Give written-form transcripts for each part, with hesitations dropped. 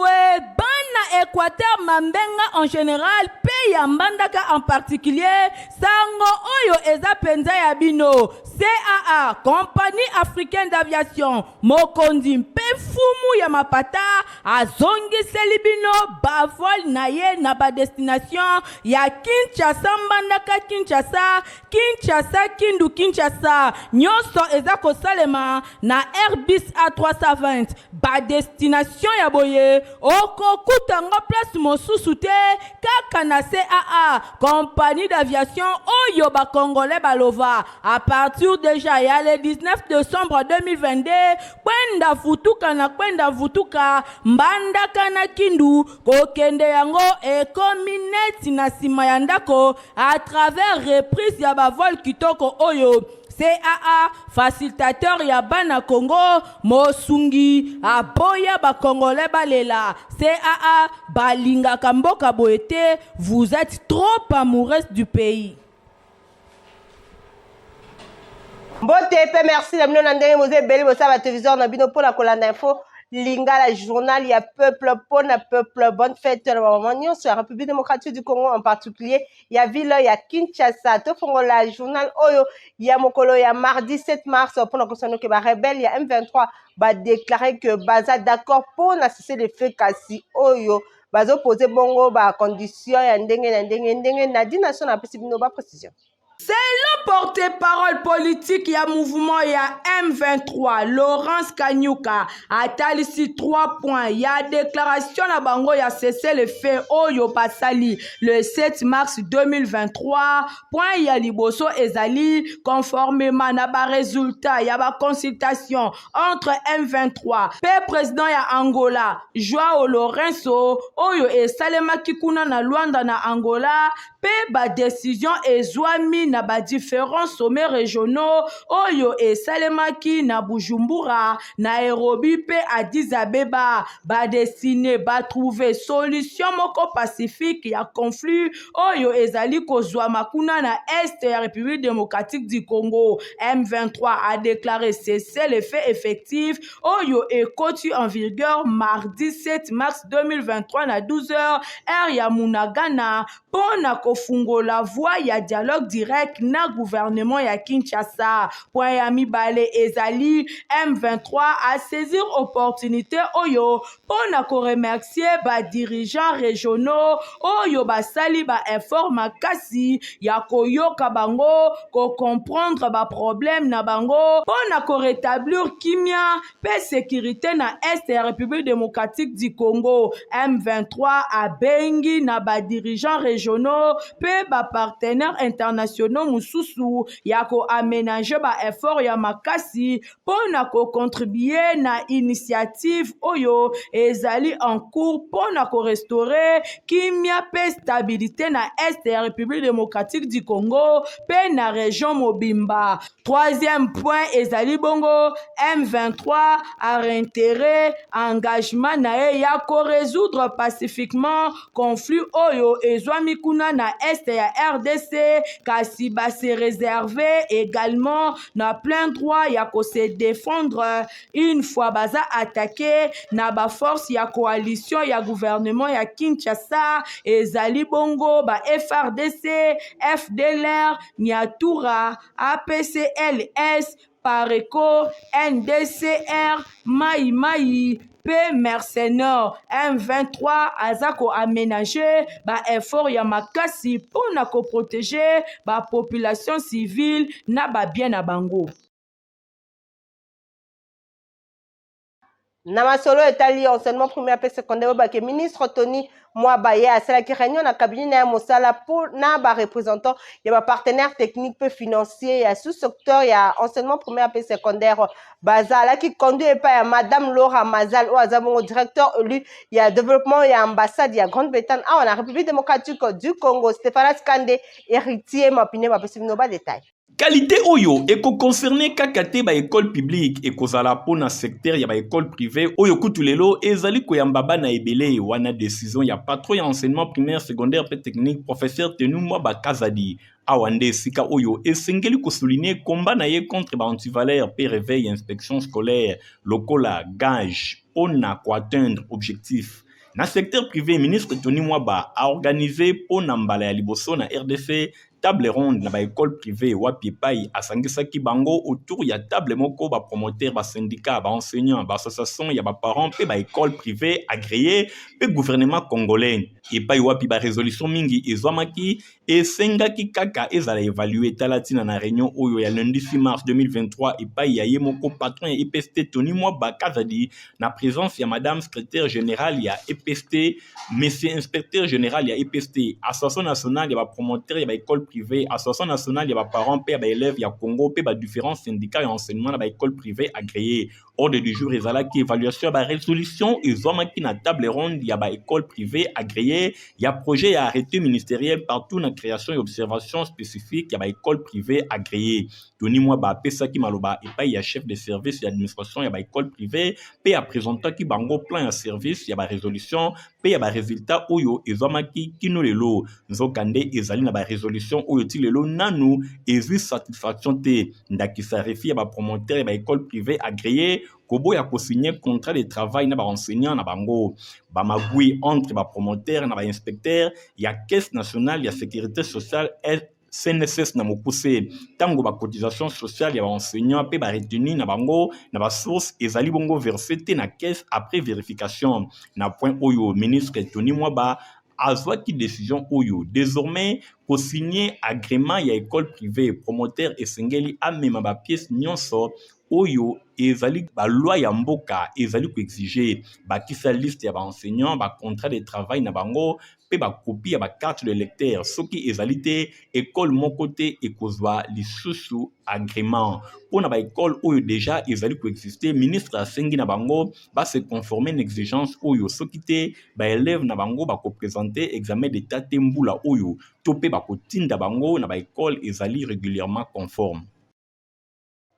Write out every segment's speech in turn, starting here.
Bantu e, bana Equateur Mambenga en général pe ya Mbandaka en particulier, sango oyo eza penza ya bino. CAA, Compagnie Africaine d'Aviation, mokonzi mpe mfumu ya mapata azongiseli bino ba vol na ye na ba destination ya Kinshasa Mbandaka Kinshasa, Kinshasa Kindu Kinshasa, nyonso eza kosalema na Airbus A320. Ba destination ya boye okokuta yango place mosusu te kaka na CAA, compagnie d'aviation oyo ba congolais balova à partir dejà ya le 19 decembre 2022. Kwenda vutuka na kwenda vutuka, Mbandaka na Kindu kokende yango ekomi neti na sima ya ndako à travers reprise ya ba vol kitoko oyo CAA, facilitateur ya bana Congo, mosungi aboya ba congolais balela. CAA balingaka mboka boye te, vous êtes trop amoureuse du pays. Mbote pe merci na bino na ndenge boza ebele bosala ba televiseur na bino pona kolanda info lingala journal ya peuple pona peuple. Bonne fête na ba maman nyonso ya République démocratique du Congo, en particulier ya ville ya Kinshasa. Tofongola journal oyo ya mokolo ya mardi 7 mars pona kosana ke ba rebelle ya M23 ba déclarer que baza d'accord pona cesser le feu, kasi oyo bazo poser bongo ba condition ya ndenge na ndenge ndenge. Nadine Nation apesi bino ba précision. Selon porte-parole politique ya mouvement ya M23, Laurence Kanyuka, atalisi 3 points ya déclaration na bango ya cessez-le-feu oyo basali le 7 mars 2023. Point ya liboso ezali conformément na ba résultat ya ba consultation entre M23 pe président ya Angola Joao Lourenço oyo esalemaki kuna na Luanda na Angola, pe ba décision ezwami na ba différents sommets régionaux oyo esalemaki na Bujumbura, Nairobi pe Addis Abeba, ba destiné ba trouver solution moko pacifique ya conflit oyo ezali kozwama kuna na est ya République démocratique du Congo. M23 a déclaré cessez-le-feu effectif oyo ekoti en vigueur mardi 7 mars 2023 na 12 heures heure ya Munagana mpona kofungola voie ya dialogue direct na gouvernement ya Kinshasa. Point ya mibale ezali M23 a saisir opportunité oyo mpona koremercier ba dirigeants régionaux oyo basali ba effort makasi ya koyoka bango, kocomprendre ba problème na bango mpona korétablir kimia pe sécurité na est ya République démocratique du Congo. M23 abengi na ba dirigeants régionaux pe ba partenaires internationaux mosusu ya koaménager ba effort ya makasi mpona kocontribuer na initiative oyo ezali en cours mpona korestaurer kimia pe stabilité na est ya République démocratique du Congo pe na région mobimba. Troisième point ezali bongo M23 a réitéré engagement na ye ya korésoudre pacifiquement conflit oyo ezwami kuna na est ya RDC, kasi base réservé également na plein droit ya kose défendre une fois baza attaqué na ba force ya coalition ya gouvernement ya Kinshasa, ezali bongo ba FRDC, FDLR, Nyatura, APCLS, Pareco, NDCR, Mai Mai pe mercenaire. M23 aza koaménager ba effort ya makasi mpona koprotéger ba population civile na ba bien na bango. Na masolo etali enseignement primaire pe secondaire, oyebake ministre Tony Mwaba ye asalaki réunion na cabinet na ya mosala mpo na bareprésentant ya bapartenaire technique mpe financier ya sous-secteur ya enseignement primaire mpe secondaire. Bazalaki conduit epai ya madame Laura Mazal, oyo aza bongo directeur élu ya développement ya ambassade ya Grande-Bretagne awa na République démocratique du Congo. Stéphanas Kande, Héritier Mapine bapesi bino badetail. Qualité oyo ekoconcerne kaka te baekole publique, ekozala mpona secteur ya baekole privé oyo kutu lelo ezali koyamba bana ebele. Wana décision ya patron ya enseignement primaire, secondaire mpe technique, professeur Tenu Mwaba Kazadi. Awa nde esika oyo esengeli kosouligner combat na ye contre baantivaleur mpe réveil inspection scolaire lokola gage mpona koatteindre objectif. Na secteur privé, ministre Tony Mwaba a organisé mpo na mbala ya liboso na RDC table ronde na ba école privée, wapi epai asangisaki bango autour ya table moko ba promoteur, ba syndicat, ba enseignant, ba association ya ba parents mpe ba école privée agréé mpe gouvernement congolais, epai wapi ba résolution mingi ezwamaki, esengaki kaka ezala évalué. Tala ntina na réunion oyo ya lundi 6 mars 2023, epai ya ye moko patron ya EPST Tony Mwaba Kazadi, na présence ya madame secrétaire général ya EPST, monsieur inspecteur général ya EPST, Association nationale ya bapromoteur ya baécole privée, Association nationale ya baparents mpe ya baélève ya Congo mpe badifférents syndicats ya enseignement na baécole privée agréé. Ordre du jour ezalaki évaluation ya barésolution ezwamaki na table ronde ya baécole privée agréé, ya projet ya arrêté ministériel partout na création et observation spécifique ya baécole privée agréé. Tony Mwaba apesaki maloba epai ya chef de service ya administration ya baécole privée mpe apresentaki bango plan ya service ya barésolution mpe ya baresultat oyo ezwamaki kino lelo. Nzokande ezali na barésolution oyo ti lelo nanu ezwi satisfaction te, ndakisa refus ya bapromoteur ya baécole privée agréé koboya kosigne contrat de travail na baenseignant na bango, bamagwi entre bapromoteur na bainspecteur ya Caisse nationale ya sécurité sociale, CNSS na mokuse, ntango bacotisation sociale ya baenseignant mpe baretenu na bango na basource ezali bongo verse te na caisse après vérification. Na point oyo, ministre Tony Mwaba azwaki décision oyo: désormais, kosigne agrément ya école privée, promoteur esengeli amema bapièce nyonso oyo ezali baloi ya mboka ezali koexige, bakisa liste ya baenseignant, bacontrat de travail na bango mpe bakopi ya bacarte de lecteur. Soki ezali te, ekole moko te ekozwa lisusu agrément. Mpo na baekole oyo déjà ezali koexiste, ministre asengi na bango base conforme na exigence oyo. Soki te, baélève na bango bakoprésente examen d'état te mbula oyo, to mpe bakotinda bango na baekole ezali régulièrement conforme.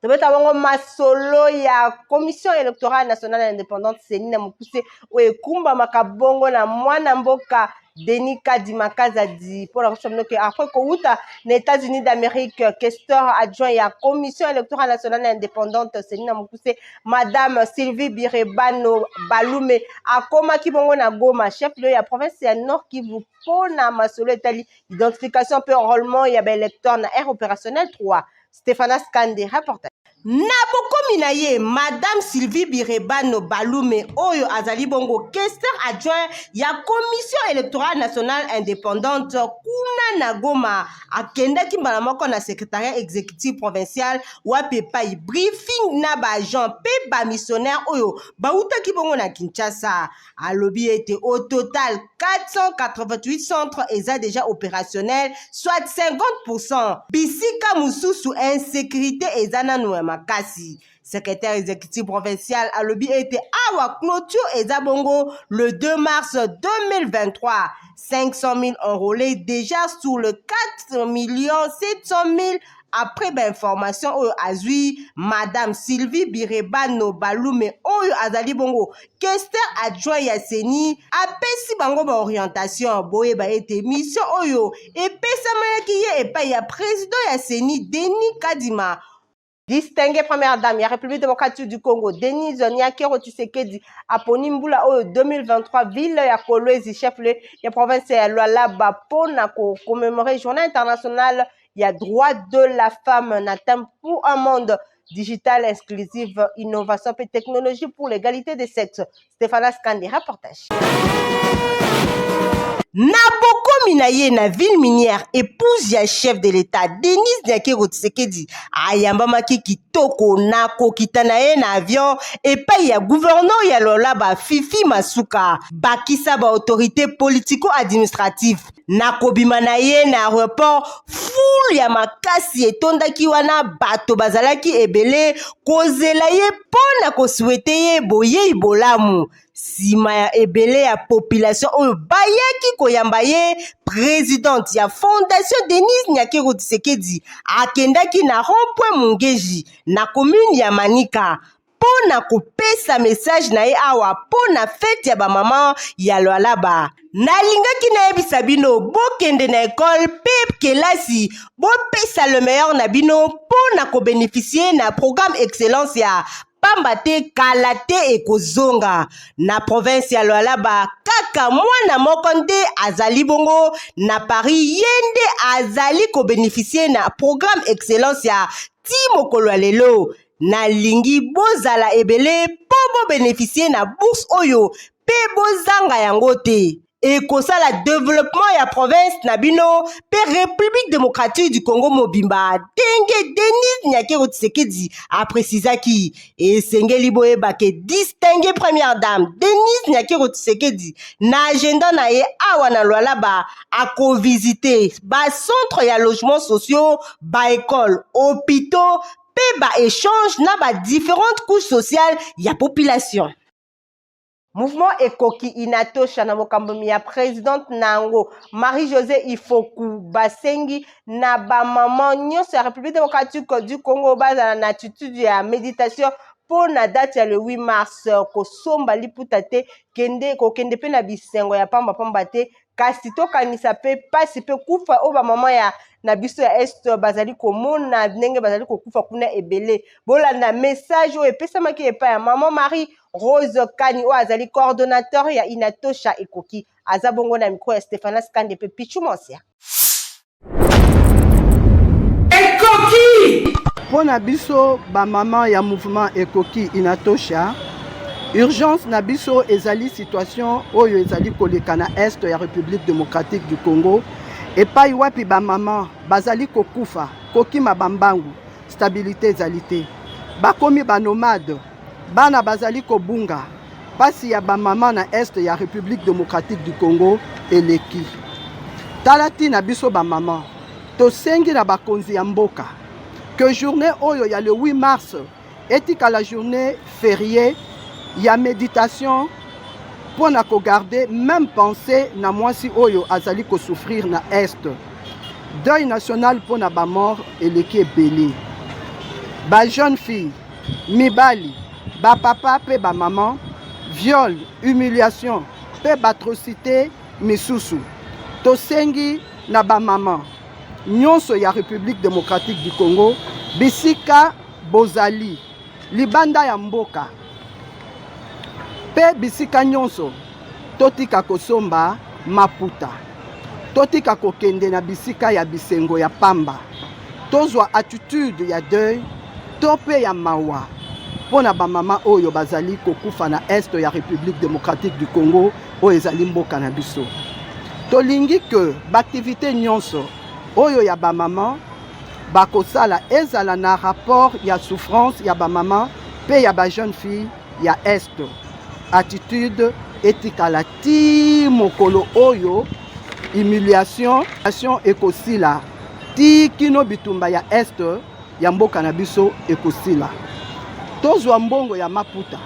Tobeta bongo masolo ya Commission électorale nationale indépendante, CENI na mokuse, oyo ekumbamaka bongo na mwana mboka Denis Kadima Kazadi. Mpona kosa bino ke après kowuta na États-Unis d'Amérique, questeur adjoint ya Commission électorale nationale indépendante, CENI na mokuse, madame Sylvie Birebano Balume, akomaki bongo na Goma, chef lieu ya province ya Nord Kivu, mpona masolo etali identification mpe enrôlement ya baélecteur na aire opérationnelle 3. Stéphanas Kande, reportage. Na bokomi na ye, madame Sylvie Birebano Balume, oyo azali bongo questeur adjoint ya Commission électorale nationale indépendante kuna na Goma, akendaki mbala moko na secrétariat exécutif provincial, wapi epai briefing na baagent mpe bamissionnaire oyo bautaki bongo na Kinshasa. Alobi ete au total 488 centres eza déjà opérationnel, soit 50. Bisika mosusu insécurité eza nanu ya makasi. Secrétaire exécutif provincial alobi ete awa clôture eza bongo le 2 mars 2023, 500 000 enrôlés déjà sur le 4 millions 700 000. Après bainformation oyo azwi, madame Sylvie Birebano Balume, oyo azali bongo questeur adjoint ya CENI, apesi bango baorientation. Boyeba ete mission oyo epesamelaki ye epai ya président ya CENI, Denis Kadima. Distinguée première dame ya République démocratique du Congo, Denise Nyakeru Tshisekedi, aponi mbula oyo 2023 ville ya Kolwezi, chef lieu ya province ya Lualaba, mpona kocommémorer Journée internationale ya droit de la femme na thème "Pour un monde digital inclusive, innovation et technologie pour l'égalité des sexes". Stéphanas Kandi, reportage. Na bokomi na ye na ville minière, épouse ya chef de l'État Denise Nyakeru Tshisekedi ayambamaki kitoko na kokita na ye na avion epai ya gouverneur ya Lualaba, Fifi Masuka, bakisa baautorité politico-administrative. Na kobima na ye na aéroport, foule ya makasi etondaki wana. Bato bazalaki ebele kozela ye mpo na kosouhaiter ye boyei bolamu. Nsima ya ebele ya population oyo bayaki koyamba ye, présidente ya Fondation Denise Nyakeru Tshisekedi akendaki na rond-point Mungeji na commune ya Manika mpo na kopesa message na ye awa mpo na fête ya bamama ya Lualaba. Nalingaki nayebisa bino, bokende na ekole mpe kelasi, bopesa le meilleur na bino mpo na kobénéficier na programme Excellence ya pamba te kala te ekozonga. Na province ya Lualaba, kaka mwana moko nde azali bongo na Paris, ye nde azali kobeneficie na programme Excellence ya ti mokolo ya lelo. Nalingi bozala ebele mpo bobeneficie na bourse oyo mpe bozanga yango te. Ekosala developpement ya province na bino mpe République démocratique du Congo mobimba, ndenge Denise Nyakeru Tshisekedi aprecisaki. Esengeli boyeba ke distinguée première dame Denise Nyakeru Tshisekedi na agenda na ye awa na Lualaba akovisite ba centre ya logement sociaux, ba école, hôpitaux mpe ba échange na ba différentes couches sociales ya population. Mouvement Ekoki Inatosha na mokambomi ya présidente na yango Marie-Josée Ifoku basengi na bamama nyonso ya République démocratique du Congo bazala na attitude ya méditation mpo na date ya le 8 mars. Kosomba liputa te, kende kokende mpe na bisengo ya pambapamba te, kasi tokanisa mpe mpasi mpe kufa oyo bamama ya na biso ya Est bazali komona, ndenge bazali kokufa kuna ebele. Bolanda message oyo epesamaki epai ya mama Marie Rose Kani, oyo azali coordonnateur ya Inatosha Ekoki. Aza bongo na micro ya Stéphanas Kande mpe Pichu Monsia. Ekoki mpo na biso bamama ya mouvement Ekoki Inatosha, urgence na biso ezali situation oyo ezali koleka na Est ya République démocratique du Congo, epai wapi bamama bazali kokufa, kokima bambangu, stabilité ezali te, bakomi banomade, bana bazali kobunga. Mpasi ya bamama na Est ya République démocratique du Congo eleki. Tala ntina biso bamama tosengi na bakonzi ya mboka ke journée oyo ya le 8 mars etikala journée fériée ya méditation mpo na kogarder même pensée na mwasi oyo azali kosouffrir na Est. Deuil national mpo na bamort eleki ebele, bajeune fille, mibali, bapapa mpe bamama, viol, humiliation mpe baatrocité misusu. Tosengi na bamama nyonso ya République démocratique du Congo, bisika bozali libanda ya mboka mpe bisika nyonso, totika kosomba maputa, totika kokende na bisika ya bisengo ya pamba, tozwa attitude ya deuil to mpe ya mawa mpo na bamama oyo bazali kokufa na Est ya République démocratique du Congo, oyo ezali mboka na biso. Tolingi ke baaktivité nyonso oyo ya bamama bakosala ezala na rapport ya souffrance ya bamama mpe ya bajeune fille ya Est. Attitude etikala ti mokolo oyo humiliation ekosila, ti kino bitumba ya Est ya mboka na biso ekosila. Tozwa mbongo ya maputa,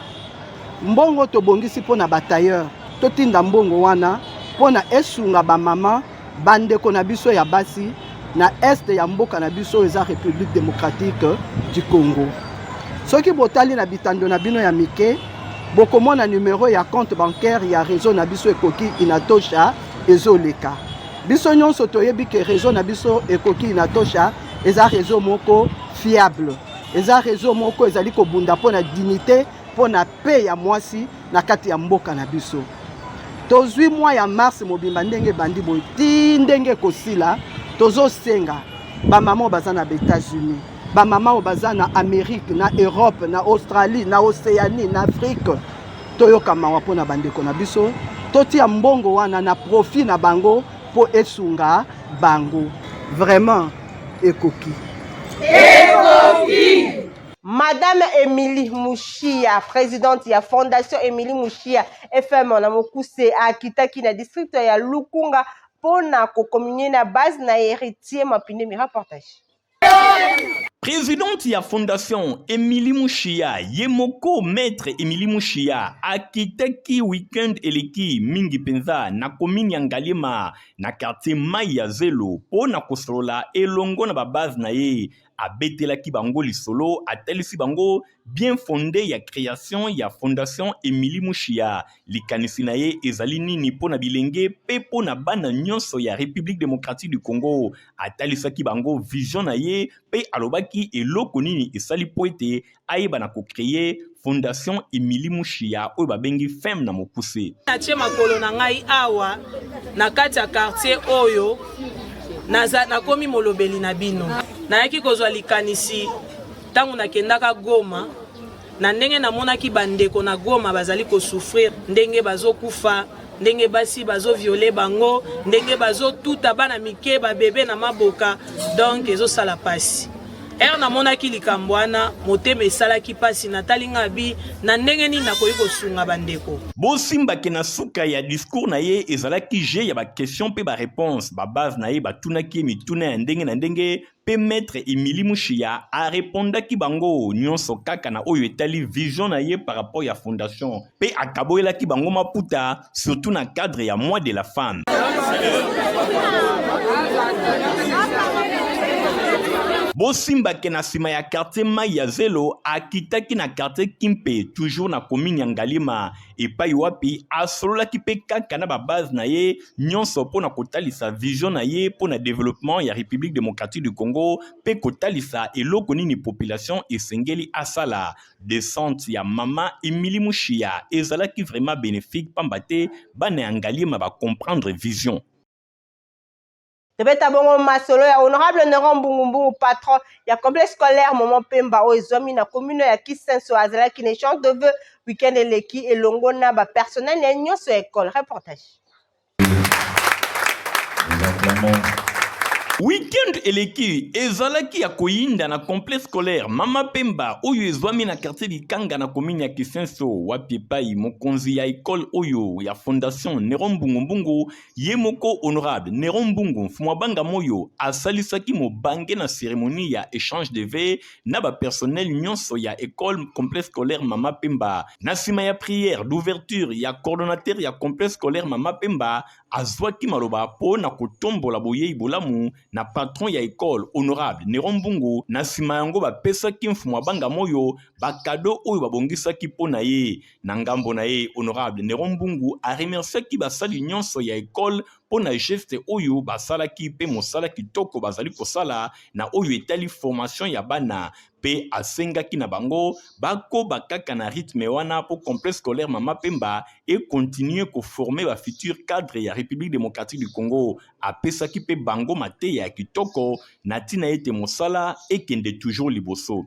mbongo tobongisi mpo na batailleur, totinda mbongo wana mpo na esunga bamama, bandeko na biso ya basi na Est ya mboka na biso oyo eza République démocratique du Congo. Soki botali na bitando na bino ya mike, bokomona numero ya compte bancaire ya réseau na biso Ekoki Inatosha ezoleka. Biso nyonso toyebi ke réseau na biso Ekoki Inatosha eza réseau moko fiable, eza réseau moko ezali kobunda mpo na dignité, mpo na pe ya mwasi na kati ya mboka na biso. Tozwi mwa ya mars mobimba, ndenge ebandi boye ti ndenge ekosila, tozosenga bamama oyo baza na baÉtats-Unis, bamama oyo baza na Amérique, na Europe, na Australie, na Océanie, na Afrique, toyoka mawa mpo na bandeko na biso, totia mbongo wana na profit na bango mpo esunga bango. Vraiment, ekoki. Ekoki. Madame Émilie Mouchia, présidente ya Fondation Émilie Mouchia FM na mokuse, akitaki na district ya Lukunga mpona kocommunier na base na Héritier Mapindemi. Reportage. Présidente ya Fondation Émilie Mushia, ye moko maître Émilie Mushia, akitaki weekend eleki mingi mpenza na commune ya Ngaliema, na quartier Mai ya Zelo, mpo na kosolola elongo na babase na ye. Abetelaki bango lisolo, atalisi bango bien fonde ya creation ya Fondation Emilie Mushiya. Likanisi na ye ezali nini mpo na bilenge mpe mpo na bana nyonso ya Republique democratique du Congo. Atalisaki bango vision na ye mpe alobaki eloko nini esali mpo ete ayeba na ko creer Fondation Emilie Mushiya oyo babengi FEM na mokuse. Natie makolo na ngai awa na kati ya quartier oyo naza, nakomi molobeli na bino. Nayaki kozwa likanisi ntango nakendaka Goma, na ndenge namonaki bandeko na Goma bazali kosouffrir, ndenge bazokufa, ndenge basi bazoviole bango, ndenge bazotuta bana mike babebe na maboka, donc ezosala pasi. Heure namonaki likambo wana, motema esalaki pasi, natali nga bi na ndenge nini nakoki kosunga bandeko. Bosimba ke na suka ya discours na ye ezalaki jeu ya ba questions pe ba reponses. Ba base na ye batunaki ye mituna ya ndenge na ndenge pe maitre Emilie Mushiya a repondaki bango nionso kaka na oyo etali vision na ye par rapport ya fondation pe akaboyelaki bango maputa surtout na cadre ya mois de la femme. Bosimba ke na sima ya quartier Mai ya Zelo akitaki na quartier Kimpe toujours na commune ya Ngaliema epai wapi asololaki pe kaka na ba base na ye nyonso mpo na kotalisa vision na ye mpo na developpement ya Republique democratique du Congo pe kotalisa eloko nini population esengeli asala. Descente ya mama Emilie Mushiya ezalaki vraiment benefique pamba te bana ya Ngaliema ba comprendre vision. Tobeta bongo masolo ya honorable Neron Mbungu Mbungu, patron ya complexe scolaire Maman Pemba oyo ezwami na commune ya Kisenso. Azalaki na échange de vœux week-end eleki elongo na ba personnel na ye nyonso ya école. Reportage. Nous acclamons Week-end eleki ezalaki ya koyinda na complexe scolaire Mama Pemba oyo ezwami na quartier Likanga na commune ya Kisenso, wapi epai mokonzi ya ecole oyo ya fondation Neron Mbungu Mbungu ye moko honorable Neron Mbungu Mfumua Banga Moyo asalisaki mobange na cérémonie ya échange de vœux na ba personnel nyonso ya ecole complexe scolaire Mama Pemba. Na nsima ya prière d'ouverture ya coordonnateur ya complexe scolaire Mama Pemba azwaki maloba mpo na kotombola boyei bolamu na patron ya ecole honorable Neron Mbungu. Na nsima yango bapesaki Mfumua Banga Moyo bakado oyo babongisaki mpo na ye. Na ngambo na ye, honorable Neron Mbungu aremerciaki basali nyonso ya ecole mpo na geste oyo basalaki mpe mosala kitoko bazali kosala na oyo etali formation ya bana, mpe asengaki na bango bakoba kaka na rythme wana mpo complexe scolaire Mama Pemba e continuer ko former ba futurs cadres ya Republique democratique du Congo. Apesaki mpe bango mateya ya kitoko na ntina ete mosala ekende toujours liboso.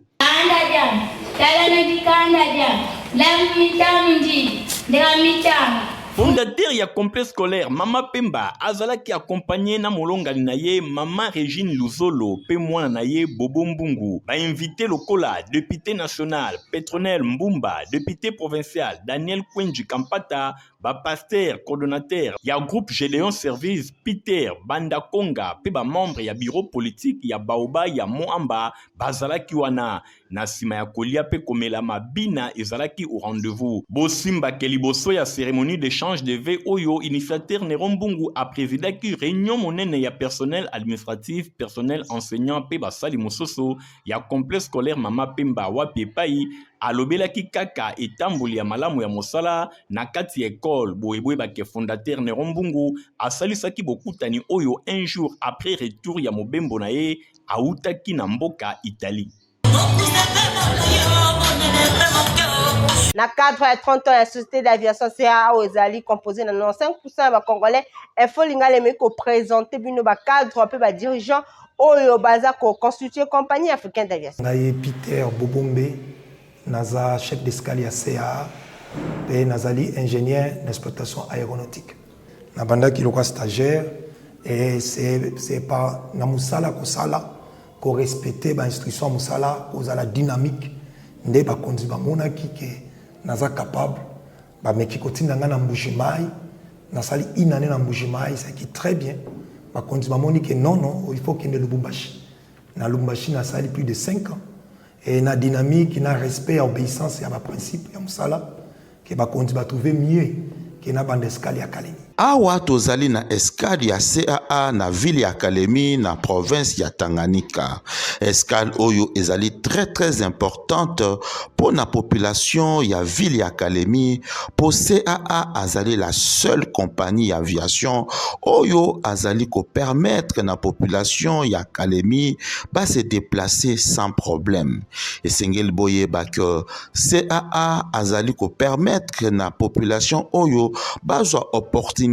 Fondateur ya complexe scolaire Mama Pemba azalaki accompagné na molongani na ye Mama Regine Luzolo pe mwana na ye Bobo Mbungu. Ba invités lokola depute national Petronel Mbumba, depute provincial Daniel Kwenji Kampata, ba pasteurs coordonnateurs ya groupe Gedeon Service Peter Bandakonga pe ba membres ya bureau politique ya Baoba ya Moamba bazalaki wana. Na sima ya kolia pe komela mabina ezalaki au rendez-vous. Bosimba ke liboso ya ceremonie d'echange de vœux oyo initiateur Neron Mbungu a presidaki reunion monene ya personnel administratif, personnel enseignant pe basali mosusu ya complexe scolaire Mama Pemba wapi epai alobelaki kaka etamboli ya malamu ya mosala na kati ya ekole. Boye boyeba ke fondateur Neron Mbungu asalisaki bokutani oyo un jour après retour ya mobembo na ye awutaki na mboka Italie. Na cadre ya 30 ans ya société d'aviation CAA oyo ezali composé na 95% ya bacongolais, Info Lingala emeki kopresente bino bacadre mpe badirigeant oyo baza koconstitue compagnie africaine d'aviation. Ngai Peter Bobombe, naza chef d'escale ya CAA mpe nazali ingénieur na exploitation aéronautique. Nabandaki lokola stagiaire et c'est par na mosala kosala ko respecter ba instructions ya mosala, kozala dynamique nde bakonzi bamonaki ke naza capable, bameki kotinda ngai na Mbuji-Mayi. Nasali une année na Mbuji-Mayi, ezalaki très bien. Bakonzi bamoni ke non non, il faut kende Lubumbashi. Na Lubumbashi nasali plus de 5 ans et na dynamique na respect ya obéissance ya ba principes ya mosala ke bakonzi ba trouver mieux ke na banda escale ya Kalemi. Awa tozali na escale ya CAA na ville ya Kalemi na province ya Tanganyika. Escale oyo ezali très très importante mpo na population ya ville ya Kalemi mpo CAA azali la seule compagnie ya aviation oyo azali ko permettre na population ya Kalemi ba se déplacer sans problème. Esengeli boyeba que CAA azali ko permettre na population oyo bazwa opportunité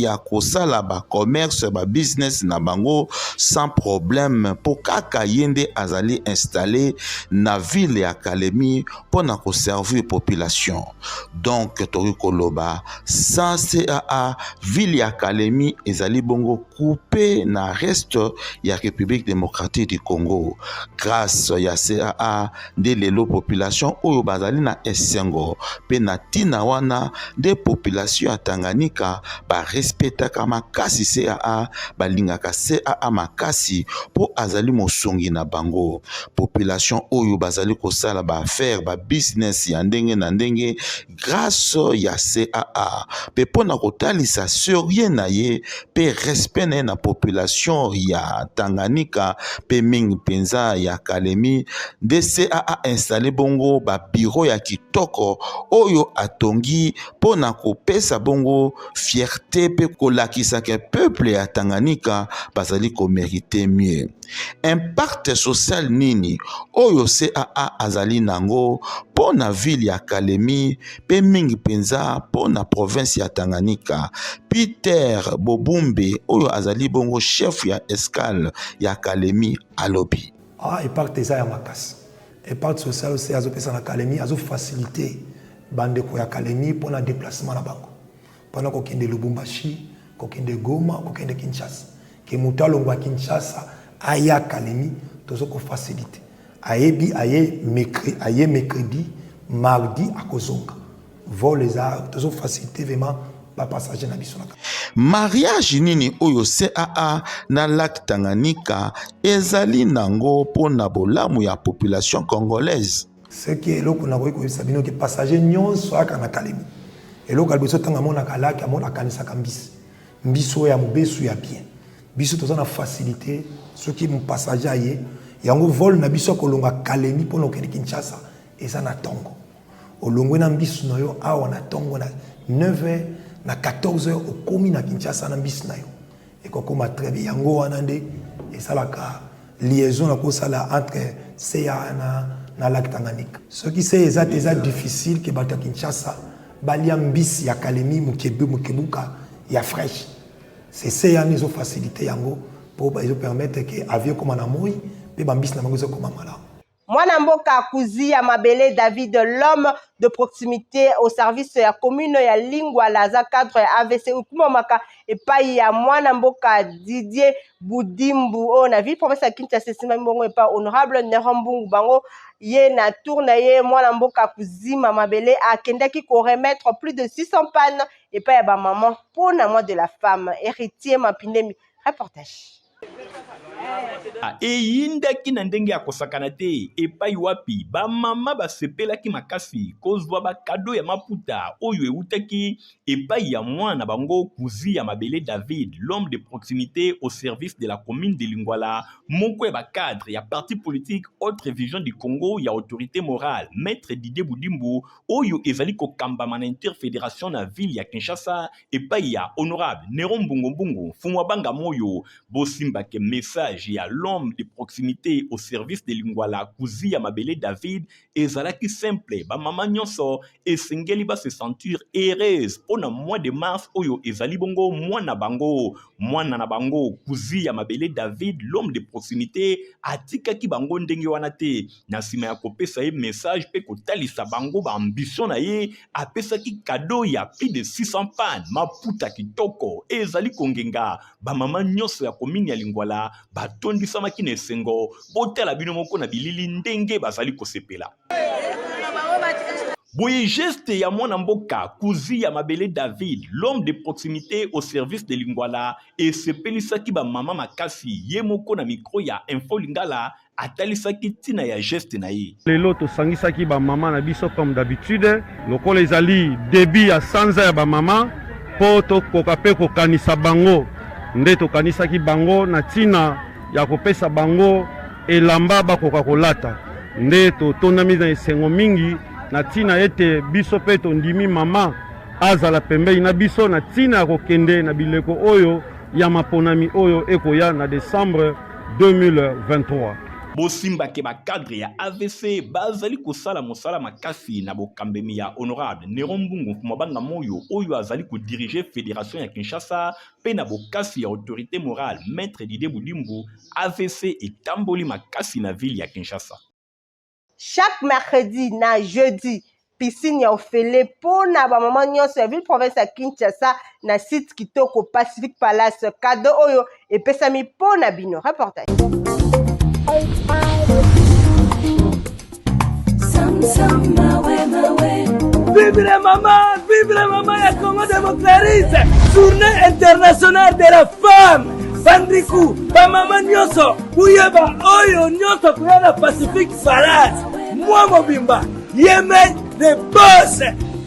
ya kosala ba commerce ba business na bango sans problème mpo kaka ye nde azali installé na ville ya Kalemi mpo na koservir population. Donc tokoki koloba sans CAA ville ya Kalemi ezali bongo coupe na reste ya République démocratique du Congo. Grâce ya CAA nde lelo population oyo bazali na esengo mpe na ntina wana nde population ya Tanganyika barespectaka makasi CAA, balingaka CAA makasi mpo azali mosungi na bango. Population oyo bazali kosala ba affaire ba business ya ndenge na ndenge grâce ya CAA mpe mpo na kotalisa sérieux na ye mpe respect na ye na population ya Tanganyika mpe mingi mpenza ya Kalemi nde CAA installe bongo ba bureau ya kitoko oyo atongi mpo na kopesa bongo fierté mpe kolakisa ke peuple ya Tanganyika bazali komerite mieux. Impact social nini oyo CAA azali nango mpo na ville ya Kalemi mpe mingi mpenza mpo na province ya Tanganyika? Peter Bobumbe oyo azali bongo chef ya escale ya Kalemi alobi. Ah, impact eza ya makasi. Impact social oyo azopesa na Kalemi azo faciliter bandeko ya Kalemi mpo na déplacement na bango mpona kokende Lubumbashi, kokende Goma, kokende Kinshasa. Ke moto alongwa Kinshasa aya Kalemi, tozo kofacilite. Ayebi aye mercredi, aye mercredi, mardi akozonga. Vol eza tozo facilite vraiment ba passager na biso na Mariage nini oyo CAA na lac Tanganyika ezali nango mpo na bolamu ya population congolaise? Ce qui eloko nakoki koyebisa bino ke passager nyonso ayaka na Kalemi, eloko ya liboso ntango amonaka laki amona akanisaka mbisi, mbisi oyo ya mobesu ya bien. Biso toza na facilité soki passager aye yango vol na biso ya kolonga Kalemi mpona kokende Kinshasa eza na ntongo. Olongwe na mbisu na yo awa na ntongo na 9h na 14h okomi na Kinshasa na mbisi na yo ekokoma très bien. Yango wana nde esalaka liaison na kosala entre CA na lac Tanganyika. Soki se eza te eza difficile ke bato ya Kinshasa balia mbisi ya Kalemi mokebe mokebuka ya fraîche. C'est CA nde ezo faciliter yango po ezo permettre ke avion ekoma na moi pe ba mbisi na bango ezokoma malamu. Mwana mboka Kuzi ya mabele David l'homme de proximité au service ya commune ya Lingwala aza cadre ya AVC ekumamaka epai ya mwana mboka Didier Budimbu oyo na ville province ya Kinshasa esimbami bongo epai honorable Neron Mbungu bango ye na tour na ye mwana mboka Kuzima mabele akendaki ko remettre plus de 600 pannes epai ya ba maman mpo na mois de la femme. Héritier Mapindemi reportage. Eyindaki na ndenge ya kosakana te epai wapi bamama basepelaki makasi kozwa bakado ya maputa oyo eutaki epai ya mwana na bango Kuzi ya mabele David, l'homme de proximite au service de la commune de Lingwala, moko ya bacadre ya parti politique Autre Vision du Congo ya autorite morale Maître Didier Budimbu oyo ezali kokambama na interfederation na ville ya Kinshasa epai ya honorable Nero Mbungu Mbungu Mfumu wa Banga Moyo. Bosimba ke message ya l'homme de proximite au service de Lingwala Kuzi ya Mabele David ezalaki simple, ba mama nyonso esengeli ba se sentir heureuse mpo na mois de mars oyo ezali bongo mwana bango mwana na bango Kuzi ya Mabele David l'homme de proximite atikaki bango ndenge wana te. Na nsima ya kopesa ye message mpe kotalisa bango ba ambition na ye, apesaki cadeau ya plus de 600 pan maputa kitoko ezali kongenga. Bamama nyonso ya komini ya Lingwala batondisamaki na esengo. Botala bino moko na bilili ndenge bazali kosepela. Boye geste ya mwana mboka Kuzi ya mabele David, l'homme de proximite au service de Lingwala, esepelisaki ba mama makasi. Ye moko na micro ya Info Lingala atalisaki ntina ya geste na ye. Lelo tosangisaki ba mama na biso comme d'habitude, lokola ezali debut ya sanza ya ba mama. mpo tokoka mpe kokanisa bango. Nde tokanisaki bango na ntina ya kopesa bango elamba bakoka kolata. Nde totondami na esengo mingi na ntina ete biso mpe tondimi mama azala pembeni na biso na ntina ya kokende na bileko oyo ya maponami oyo ekoya na Decembre 2023. Bosimba ke ba cadres ya avc bazali kosala mosala makasi na bokambemi ya honorable Neron Mbungu Mfumabanga Moyo oyo azali ko diriger federation ya Kinshasa mpe na bokasi ya autorite morale Maitre Didier Budimbu, avc etamboli makasi na ville ya Kinshasa. Chaque mercredi na jeudi piscine ya ofele mpo na bamama nyonso ya ville province ya Kinshasa na site kitoko Pacific Palace. Cadeau oyo epesami mpo na bino. Reportage. Vive maman, vive maman ya Congo démocratique, journée internationale de la femme. Bandriku, ba mama nyonso, buyeba oyo nyonso koya na Pacific Palace. Mwa mobimba, Yemen the boss.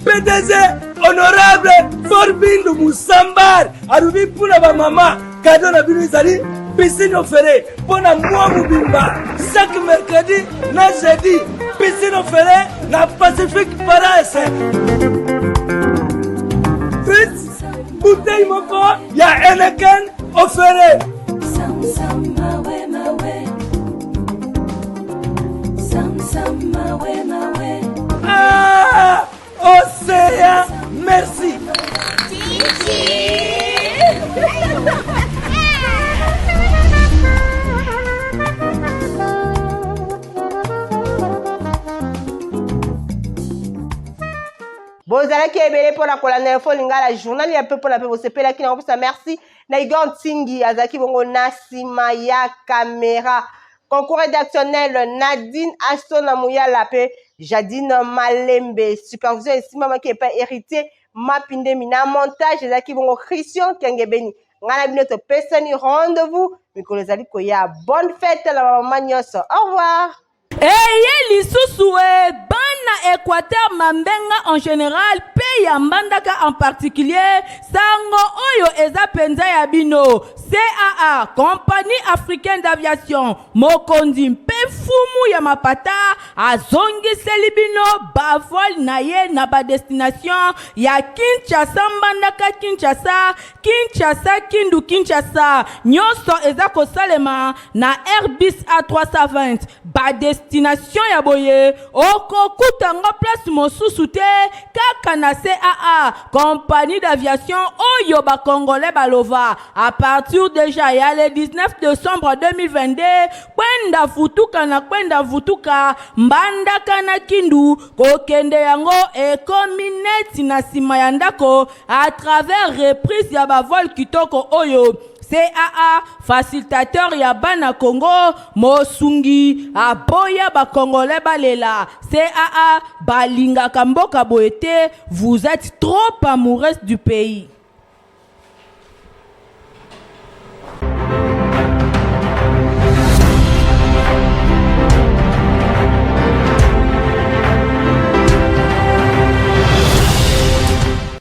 PDG honorable Forbindu Musambar alobi mpona ba mama kado na bino ezali piscine ofele mpo na mwa mobimba chaque mercredi na jeudi piscine ofele na pacifique palace plus bouteille moko ya Heineken ofele. Ah, Océan, merci. Bozalaki ebele mpo na kolanda info lingala journal ya pepo na mpe bosepelaki na kopesa merci na Igor Ntingi azalaki bongo na nsima ya kamera concours rédactionnel Nadine Asona Muyala mpe Jadine Malembe supervision esimbamaki epai Héritier Mapindemi na montage ezalaki bongo Christian Kengebeni ngai na bino topesani rendez-vous mikolo ezali koya bonne fête na bamama nyonso au revoir. Eye lisusu e bana Equateur Mambenga en general pe ya Mbandaka en particulier, sango oyo eza penza ya bino. CAA, Compagnie Africaine d'Aviation, mokonzi mpe mfumu ya mapata azongiseli bino ba vol na ye na ba destination ya Kinshasa Mbandaka Kinshasa, Kinshasa Kindu Kinshasa, nionso eza kosalema Na Airbus A320, ba destination ya boye okokuta ngo place mosusu te kaka na CAA, compagnie d'aviation oyo ba congolais balova à partir dejà ya le 19 decembre 2022, kwenda vutuka na kwenda vutuka, Mbandaka na Kindu, kokende yango ekomi neti na sima ya ndako à travers reprise ya ba vol kitoko oyo CAA facilitateur ya bana Congo mosungi aboya ba congolais balela CAA balingaka mboka boye te vous etes trop amoureuse du pays.